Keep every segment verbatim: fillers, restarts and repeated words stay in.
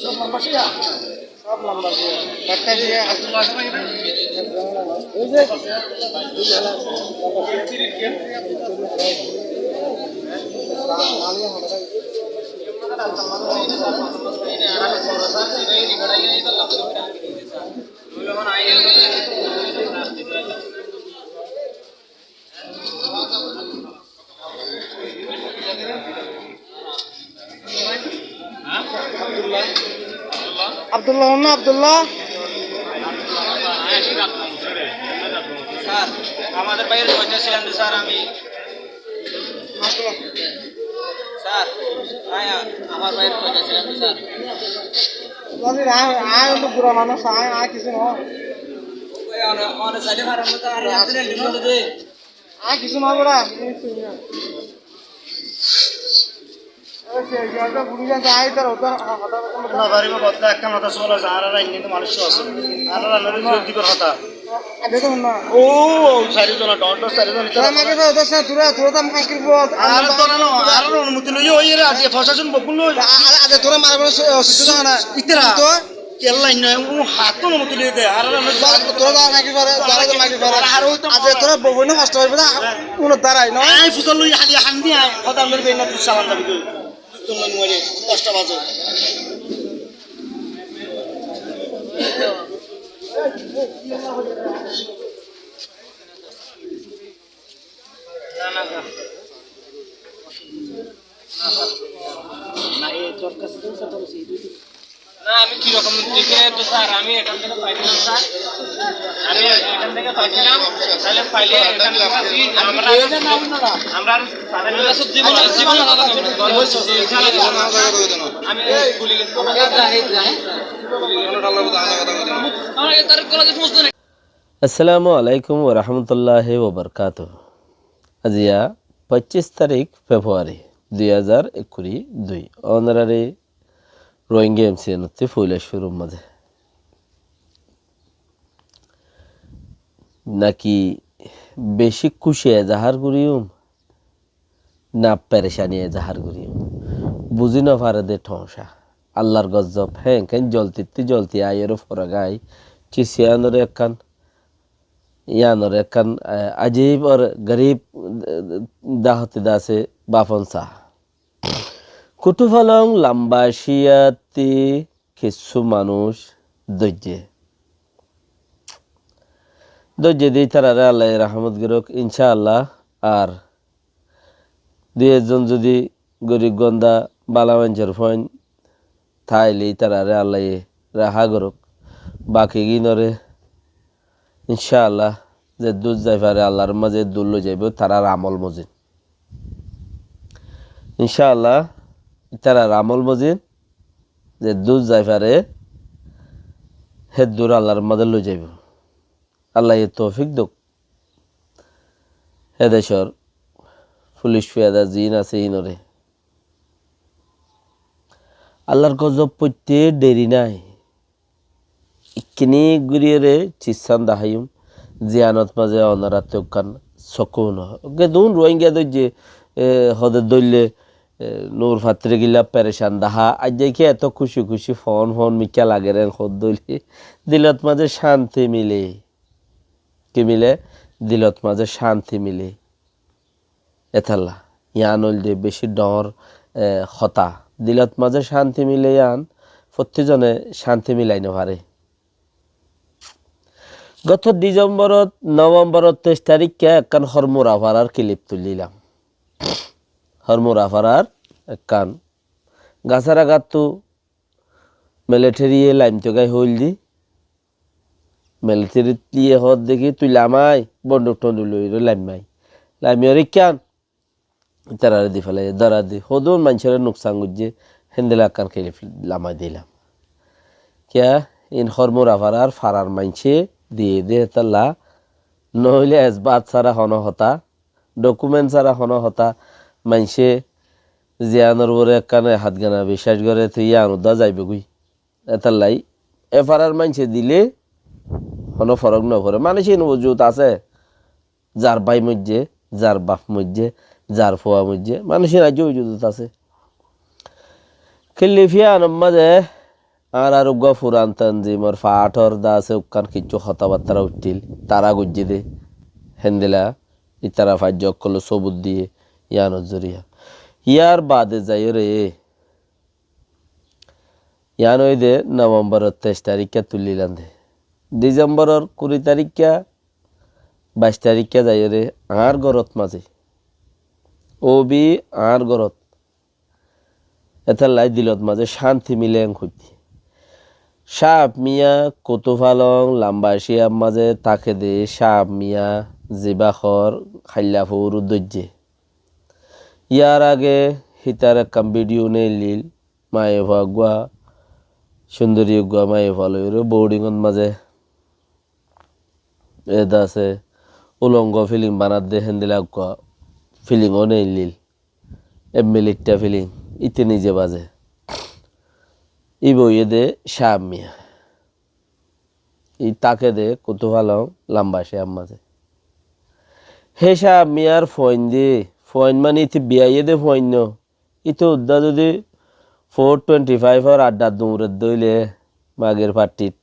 সব লম্বা শিয়া। সব লম্বা শিয়া। একটা শিয়া। ওই যে, আব্দুল্লাহ না আব্দুল্লাহ? স্যার, আমাদের ভাইয়ের পয়সা ছিলেন তো স্যার, আমি স্যার, আয়া, আমার ভাইয়ের পয়সা ছিলেন তো স্যার। আরে, আয়, আয়, অত বুড়া মানুষ, আয়, আয়, কিছু না। ওই, অনে-, অনে সাইডে মারেন না তো, আরে, আসলে লিখে দে। আ, কিছু না, বুড়া। ওই যে, যে, যে, বুড়ি গেছে, আয়, তার ওটা, হঠাৎ করে না পারিব, কথা একটা মাথা চলে যায়, আর আর এমনি তো মানুষ তো আছে। আর আর নবী ফেরত দিবার কথা। আগে তো না। ও, চারিজন, ডন, ডন, চারিজন, তোরা মাকে বল, দশ না, তোরা, তোরা তো আমাকে বল। আর আর তোরা না, আর আর অনুমতি লই, ওই এরা আজ প্রশাসন বকুল লই। আ-, আ-, আ-, তোরা মারা বলে সু-, সুযোগ না। ইতারা। তো? কেল্লা ইন নয়, ও হাত তো নমত তুলে দে, আর আর আমি বল, তোরা দাঁড়া নাকি পারে, দাঁড়া তো নাকি পারে। আর আর ওই তো আজ তোরা বউনে কষ্ট পাইবে না, কোনো দাঁড়াই না। আমি ফুসল লই হালি হান্দি আয়, কথা বলবে না, তুই সালাম দাবি করি। তুই তো মনে মনে কষ্ট পাচ্ছ। না, না, স্যার। না, এই দরখাস্ত তো স্যার, বলছি, এই দুই দিন। না, আমি কিরকম দেখি নাই তো স্যার, আমি এখান থেকে পাইছিলাম স্যার। আমি এখান থেকে পাইছিলাম, তাহলে পাইলে এখান থেকে আসি, আমরা, আমরা আর স্যারের কাছে জীবন, জীবন আলাদা করবো। আমি ভুলে গেছি। আমার এ তারিখ করা যে সমস্ত নেই। السلام عليكم ورحمة الله وبركاته. Aijja poccíc tarík February dui házar ekkuri dui. Ónorari Rohingya M C N ottú foila cúrur mazé náki beci kúci ezahar goríyum, na perecani ezahar goríyum, buzí no fare dé thoóñca. Allar gozob, hé, enkán zoltittú zolti aiyóre foragái, cis yíanoré ekkán, yíanoré ekkán, eh, ajib ar garib, eh, dahóti dasé bafon sa. Kuthú falong lamba cíyatti kissú manúic dóijje. Dóijje de ítararé Allaye rahmot gorók, incá Allah. Ar dui ekzon zudi gorib gonda bála maincór fuain táile ítararé Allaye raha gorók. Baki gínoré incá Allah zeddúr zai fare Allar mazé eddúr loi zaibóu, tarár amol mozin. Incá Allah, ítarar amol mozin, zeddúr zai fare, héddúr Allar mazé loi zaibóu. Allaye toufik douk. Hé decór fulic fiyada ziín asé híinoré. Allar gozob foitté deri nái. Ikkiní gúriyeré cissán daháiyum, ziyanot mazé onorattú ekkán sokun. Gedún Ruáingga dóijje, e, hode dóille, e, Nur Fattirgilla perecan dahá, aijja ki eto kúci kúci fon fon mikká lager en hod dóille. Dilot mazé cánti mile. Ki mile? Dilot mazé cánti mile. Etalla, yián óilde beci dhoóñr, e, hotá. Dilot mazé cánti mile yián, fottí zone cánti milai no fare. Goto Dicemborot, Novemborot teic taríkka ekkán Hormura farar kilip tuillílam. Hormura farar ekkán gasar agattú militariye laimto gái hoóildi. Militariye hoódde ki, tui lamai, bonduk tonduk loiyóre laimai. Laimiyóre ikkán, ítararé di félaiye, dóra di. Hodún maincóre nuksan goijjé, héndilla ekkán kilip lamai dilam. Kiyá, in Hormura farar, farar maincé diyé dé hétalla, noóile esbat sára honó hotá, dokument sára honó hotá, maincé ziyanor uore ekkán e hatgana biccác goré, toi yián uddá zaibogói. Etallai e farar maincé dile honó forók no foré. Manúic ín wujud asé, zar bái moijjé, zar baf moijjé, zar fua moijjé, manúic ín aijjó wujudot asé. Killifi anor mazé añárar uggúa furan tanzimor faáthor dase ukkán kiccú hotábattára uiththíl, tará goijjé dé héndila, ítara faijjó ókkolé sóbut diyé, yíanor zoriya. Yíar baade zaiyóre, yían óiye dé Novemboror teic taríkka tullílam dé. Disemboror kuri taríkka, baic taríkka zaiyóre añár górot mazé, óbi añár górot. Étallai dilot mazé cánti milé en hoittí. Cáab Miya Kutufalong Lambacíyar mazé táke dé Cáab Miya zibá hoór hailla foóru dóijje. Yíar age hítar ekkán bídiyo neillíl, maiyafua eggúa, cúndori eggúa maiyafua loiyóre boardingot mazé e dase ulongo filing banadde héndila eggúa filing ó neillíl. Emmiliththa filing, íte nize bazé. Íba óiye dé Cáab Miya. Í táke dé Kutufalong Lambacíyar mazé. Hé Cáab Miyar fuain dé, fuain mani íte biyaiyé dé fuain no. Íte uddá zodi four twenty five or adda duñret dóile, magir fattit,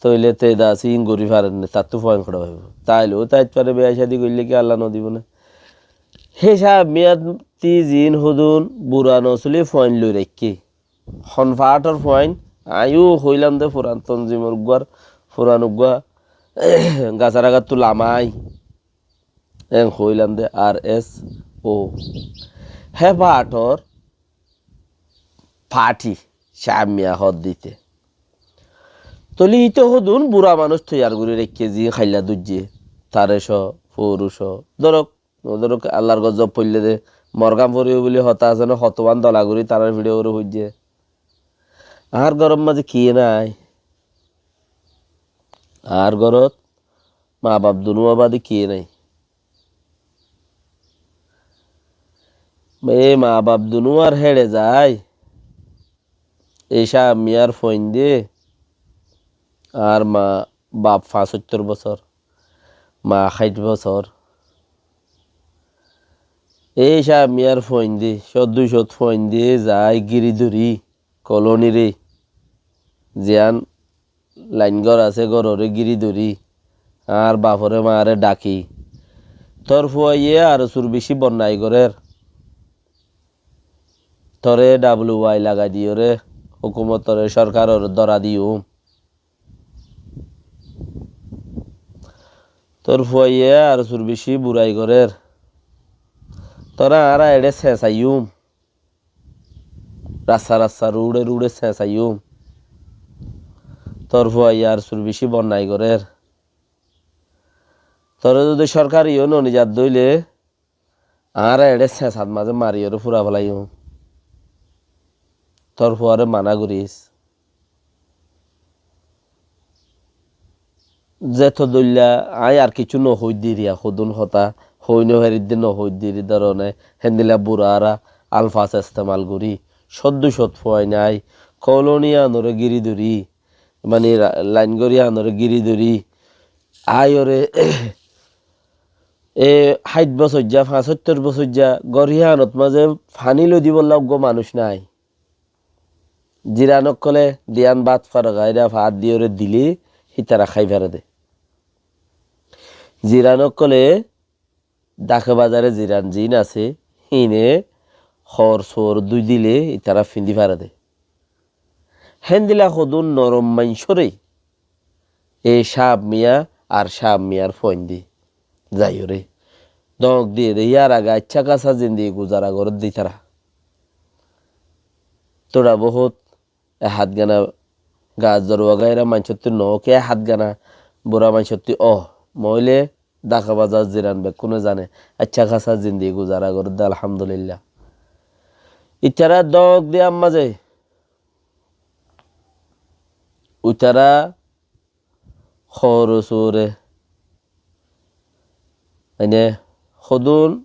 tóile te dasi ín gorí farer né, tattú fuain hoçé faibo? Taile ó tait fare, biya cádi goille ki Alla nodibó né? Hé Cáab Miyattí ziín hodún bura nosuli fuain loi raikké. Hon faáthor fuain, aññí yó hoilam dé furan tonzimor uggúar, furan uggúa gasar agattú lamai. En hoilam dé R S O. Hé faáthor fathi Cáab Miya hoódde íte. Tóile íte hodún bura manúic toiyar gorí raikké, ziín hailla dóijje, taré cóo, foóru cóo, dórok, dórok Allar gozob foillé dé, morgán foribó buli hotá asé né, hotoán dola gorí tarár fiçé uore foijjé. Añár górot mazé kiyé nái. Añár górot maa baf dunúa baade kiyé nái. E maa baf dunúar héçe zai, e Cáab Miyar fuain dé, añár maa baf fañsóttor bosór, maa háit bosór. E Cáab Miyar fuain dé, códdocót fuain dé zai gíri dóri, kolónire, ziyán lain gór asé, góroré gíri dóri, añár baforé maáre dhaki, tor fuaye ar sur bicí bonnai gorér, toré W Y lagai diyoré, hókumotoré, sórkaroré dóra diyum. Tor fuaye ar sur bicí burai gorér, toré añára eçé sesaiyum. Rasta rasta, ruçe ruçe sesaiyum. Tor fuaye ar sur bicí bonnai gorér. Toré zodi sórkare yó nonizadde óile, añára eçé sesat mazé mariyoré fura felaiyum. Tor fuaré mana goris. Zeto dóilla aññí ar kissú nohoóidde eriya, hodún hotá hoói nofaridde, nohoóidde eri dóronne, héndilla bura ara alfas estemal gorí, códdocót fuain ai, kolóni anoré gíri dóri, mani ra-, lain góri anoré gíri dóri, aiyóre, e háit bosóijja, fañsóttor bosóijja, gór híanot mazé faní loi dibolla uggúa manúic nái. Ziran ókkolé diyan bát fara gaira faát diyoré dilé hítara hái fare dé. Ziran ókkolé dake bazare ziran ziín asé, híine hoor soor dúi dilé ítara fiñdí fare dé. Héndilla hodún norom maincóre e Cáab Miya ar Cáab Miyar fuaindí zaiyoré dóñk diyé dé, yíar age aiccá kasa zindigi guzara gorédde ítara. Tóra bohút e hát gana gas doruwa gaira maincóttu noók, e hát gana bura maincóttu ó, moóile daka bazar ziran bekkúne zane, aiccá kasa zindigi guzara gorédde, alhamdulillah. Ítara dóñk diyé ammazé, uitara hoor soore, mane, hodún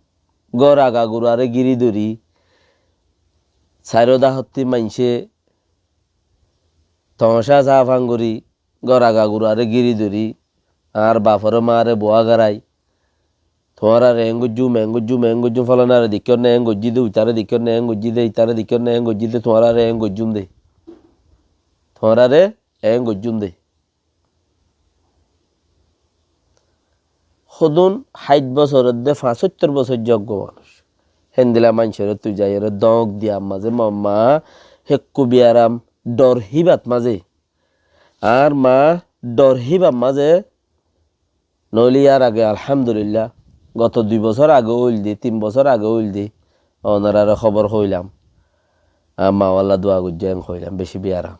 gór aga guraré gíri dóri, sairó dahottí maincé toóñca saáfan gorí, gór aga guraré gíri dóri, añár baforé maáre buá garai, Tuáñráre eén goijjúm, eén goijjúm, eén goijjúm, folanáre deikkó né, eén goijjí dé, uitaré deikkó né, eén goijjí dé, itaré deikkó né, eén goijjí dé, tuáñráre eén goijjúm dé. Tuáñráre eén goijjúm dé. Hodún háit bosór edde fañsóittor bosóijja uggúa manúic. Héndilla maincóre tui zaiyóre dóñk diyar mazé, mamma, hékku biyaram, dhor híbat mazé. Añár maa dhor híbar mazé, noóile yar age alhámdulílla, goto dui bosór age óilde, tin bosór age óilde, onoráre hóbor hoóilam. Añár maa wálla dua goijjé, en hoóilam, bicí biyaram.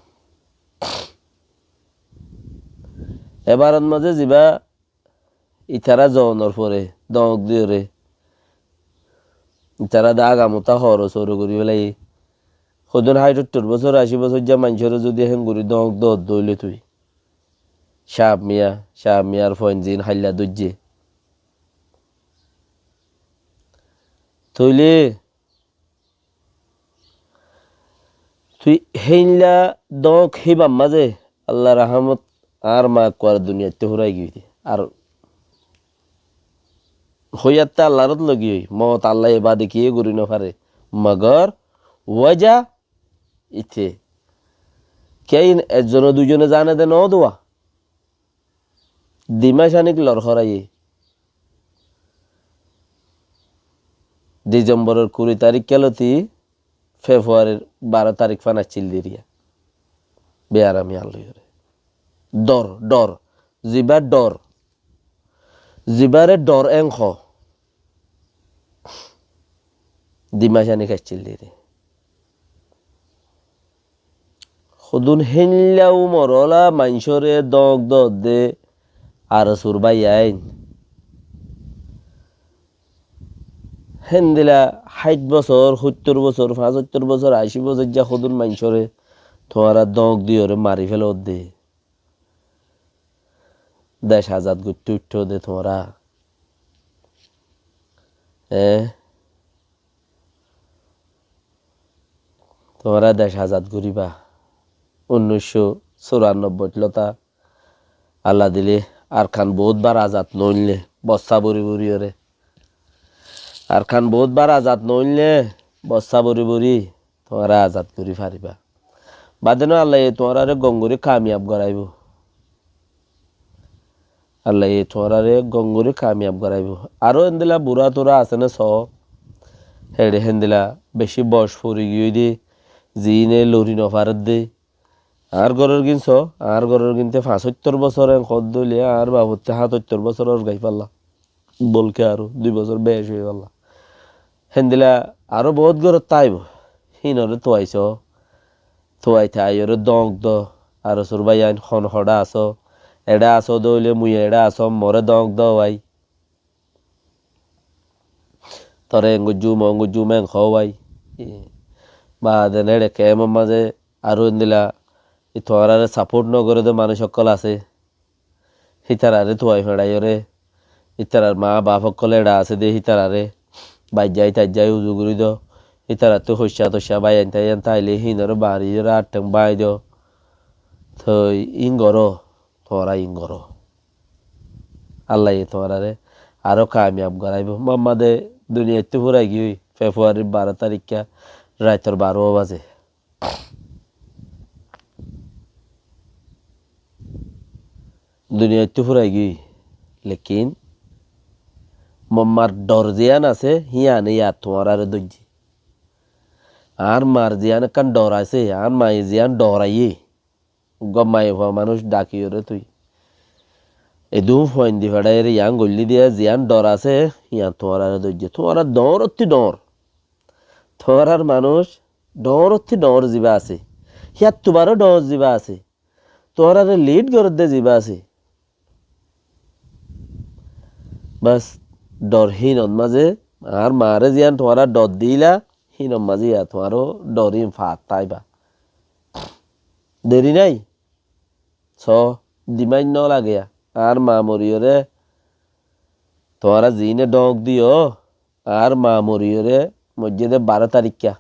Ebarot mazé zibá itará zonor fore, dóñk diyóre, itará de agamotá hooro sooro gorí félaiyé. Hodún háit óittor bosór, ací bosóijja maincóre zudi héngorí dóñk doódde óile tui. Cáf miya, cáf miyar fuain ziín háilla dóijje. Tóile tui héinla dóñk híbar mazé, Allar rahámot, añár maa ekkuare duniyaittú fúrai giyói de. Ar hoiyatté Allar ot logi ói, moot Allaye bade kiyé gorí nofaré. Mogor wajá ite. Kiyá iín ezzone duizone zane de noó dua. Dimác aník lorhoraiyé. Disembor or kuri taríkka loti February r baró tarík fán accíl deriya. Biyarami alloiyóre. Dhor, dhor. Zibá dhor. Zibáre dhor en hoó. Dimác aník accíl deriya. Hodún héinla umor ola maincóre dóñk doódde arosur báiyain. Héndilla háit bosór, óittor bosór, fañsóittor bosór, ací bosóijja hodún maincóre tuáñra dóñk diyóre mari féloódde. Dec azad goitté uiththó de tuáñra. Eé? Tuáñra dec azad goríba. Unníc cót cúrannobbóit lóta Alla dile Arkan boóut bar azad noóille, bossá bori bori óre. Arkan boóut bar azad noóille, bossá bori bori tuáñra azad gorí faribá. Bade no Allaye tuáñráre gom gorí kamiyab goráibou. Allaye tuáñráre gom gorí kamiyab goráibou. Aró héndilla burá turá asé né soó. Héçe héndilla bicí boc fori giyói de, ziíne lori nofarédde. Añár góror gín soó, añár góror gínte fañsóittor bosór en hoódde óile, añár bafottí hátoittor bosór or gai falla. Bolke aró dui bosór beci ói falla. Héndilla aró boóut górot táibo. Híinoré tuaisó. Tuaite aiyóre dóñk do. Arosur báiyain hon hoçé asó. Eçé asó de óile mui eçé asóm, moré dóñk do bái. Toré en goijjúm, on goijjúm, en hoó bái. Baade héçe kemor mazé aró héndilla tuáñráre sapót nogoré de manúic ókkol asé. Hítararé tuai feçaiyóre, ítarar maa baf ókkol eçé asé dé hítararé baijjái taijjái uzu gorí do, hítarattú hoiccá toiccá báiyain táiyain táile híinoré bañriyóre áttheng báñi do. Toi iín goró, tuáñra iín goró. Allaye tuáñráre aró kamiyab goráibou. Muhammade duniyaittú fúrai giyói Februarir baró tarikká raitor baró bazé. Duniyaittú fúrai giyói, lekin Muammar dhor ziyán asé, híyane yar tuáñráre dóijje. Añár mar ziyán ekkán dhor asé, añár maye ziyán dhoraiyé, uggúa maiyafua manúic dhakiyóre tui edún fuain di feçaiyóre yián goillí diya ziyán dhor asé, híyan tuáñráre dóijje. Tuáñrár dhoóñrottí dhoóñr. Tuáñrár manúic dhoóñrottí dhoóñr zibá asé, híyattu baró dhoóñr zibá asé, tuáñráre lid gorédde zibá asé. Bas, dhor híinot mazé, añár maaré ziyán tuáñra dhor diíla, híinot mazé ya tuáñró dhor híin faat táiba. Deri nái. Soó, dimáik nólageya. Añár maa moriyóre, tuáñra ziíne dhoóñk diyó, añár maa moriyóre moijjé dé baró tarikká.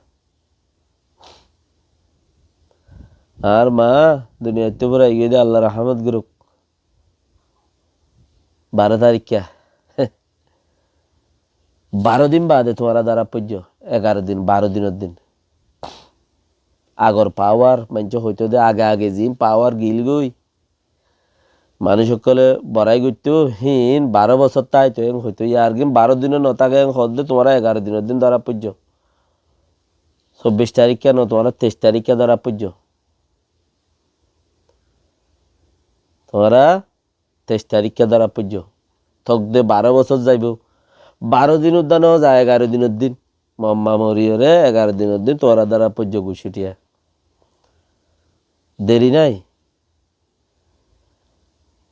Añár maa duniyaittú fúrai giyé dé, Alla rahámot gorók. Baró tarikká. Baró din baade tuáñra dóra foijjó, egaró din, baró dinor din. Agor pawar, maincé hoitó de age age zin pawar gilgói. Manúic ókkole borai goittó, hín baró bosór táito, en hoitó, yar gín baró dinot no táke, en hoódde tuáñra egaró dinor din dóra foijjó. Sobbic taríkka no, tuáñra teic taríkka dóra foijjó. Tuáñra teic taríkka dóra foijjó. Tókde baró bosór zaibou. Baró din uddá no za, egaró dinor din. Momma moriyóre egaró dinor din tuáñra dóra foijjó gucítiya. Deri nái.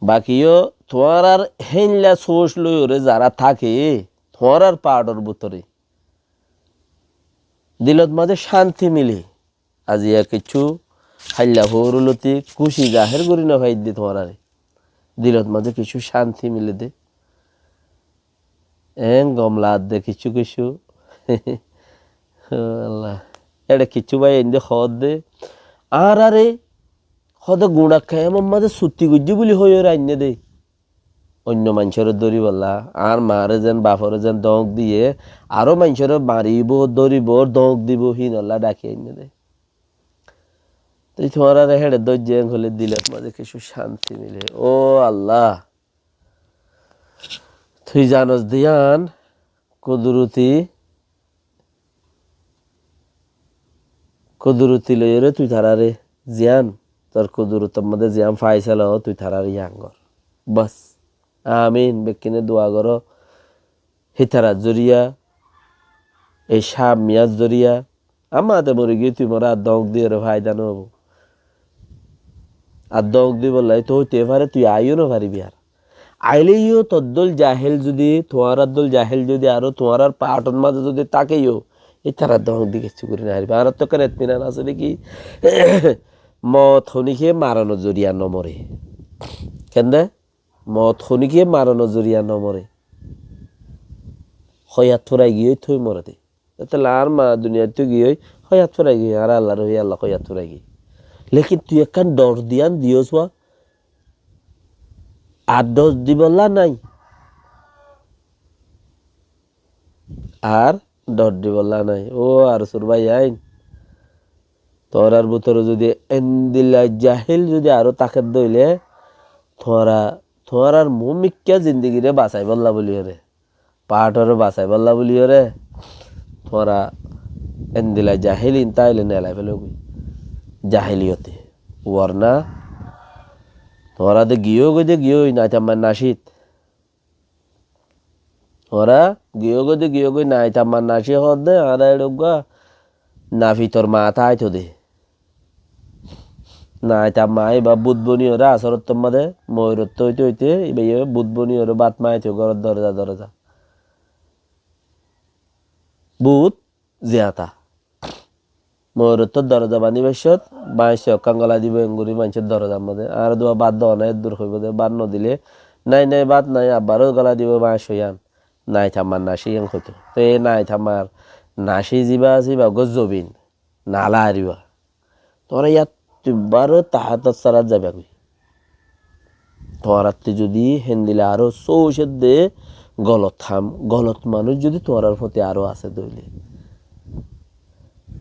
Bakiyó tuáñrar héinla sóoc loiyóre zará táke, tuáñrar pathor bútore dilot mazé cánti mile. Aziya kiccú háilla hoór loti kúci zahér gorí no faidde tuáñrare. Dilot mazé kiccú cánti mile de. Eén gom laadde kiccú kiccú. Ó Allah. Eçe kiccú bái einde hoódde. Añáráre hoóde guña kemor mazé sutti goijjé buli hoiyóre ainné de. Oinno maincóre dóribolla, añár maáre zen, baforé zen doóñk diyé, aró maincóre maribóu, dóribour, doóñk dibou, híinolla dhaki ainné de. Tui tuáñráre héçe dóijje en hoilé dilor mazé kiccú cánti mile. Ó Allah, tui zanos de yián kuduroti, kuduroti loiyóre tui taráre ziyán, tor kudurotor modde ziyán faisala ó tui taráre yián gor. Bas. Amin. Bekkúne dua goró. Hítarar zoriya, ei Cáb miyar zoriya, ammá te mori giyói tui more ar doóñk diyóre faida no óibo. Ar doóñk dibolla to óite fare, tui aiyó no faribi ar. Aile yó tor dóil jahél zodi, tuáñrar dóil jahél zodi aró tuáñrar pathor mazé zodi táke yó, ítara doóñk di kiccú gorí no faribi. Añárar to ekkán etminan asé de ki, moot honíkiye maranor zoriya no more. Kende? Moot honíkiye maranor zoriya no more. Hoyat furai giyói toi more de. Tóile añár maa duniyaittú giyói, hoyat furai giyói, añára Allar hoiyé, Allah hoyat furai giyói. Lekin tui ekkán dhor diyan diyós wa, ar dhor dibolla nái. Ar dhor dibolla nái. Ó Arsur bái ain. Tuáñrar bútore zodi endilla jahél zodi aró táke de óile, tuáñra, tuáñrar muúmikká zindigiré basaibólla buli óre. Pathoré basaibólla buli óre, tuáñra endilla jahél inta aile nelai félogói. Jahéliyot. Warna tuáñra de giyói goi de giyói, nai tamma nacit. Tuáñra giyói goi de giyói goi, nai tamma naci hoódde, añára eçé uggúa nafitor maa táito de. Nai tamma ibá bút boniyóre asórottor mazé, moirottó óite óite, ibá ye bút boniyóre bát maito góror doroza doroza. Bút ziyata. Moirottó doroza bañdí baiccót, báñc sokkán gola dibo engori maincór dorozar mazé. Añáre duwa bát do na, eddur hoibo de, bát no dile, nai nai bát nai, abbaró gola dibo báñc soyan. Nai tamma naci iyán hoito. Te e nai tammar naci zibá asé, ibá uggúa zobin. Nala ariba. Tuáñra yáttú baró tahatot sarat zaiba goi. Tuáñrattú zodi héndilla aró sóucedde golot ham, golot manúic zodi tuáñrar foti aró asé de óile.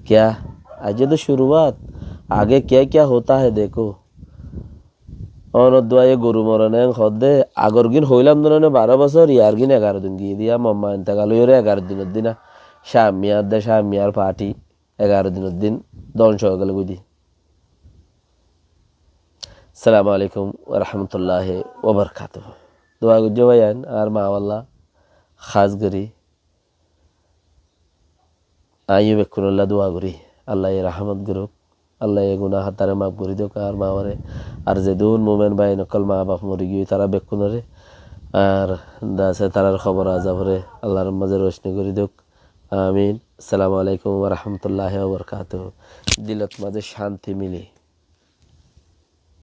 Kiya? Aijja de curuwat. Age kiya kiya hota hai dekó. Onor duwaye goru moron en hoódde, agor gín hoilam de none baró bosór, yar gín egaró din giyé de, yar momma entegal óiyore egaró dinor din, Cáb miyar de, Cáb miyar parti. Egaró dinor din dóngco ói gelo goi de. Assalamu alaikum wa rahmatullahi wa barakatuhu. Dua goijjo báiyain, añár maa bálla, hás gorí añí yó bekkúnolla dua gorí. Allaye rahámot gorók, Allaye guná hátaré maf gorí douk añár maa báre. Ar zedún mumen báiyain ókkol maa baf mori giyói tará bekkúnoré, ar dase tarár kobor azaboré Allar mazé rocni gorí douk. Amin. Assalamu alaikum wa rahmatullahi wa barakatuhu. Dilot mazé cánti mile.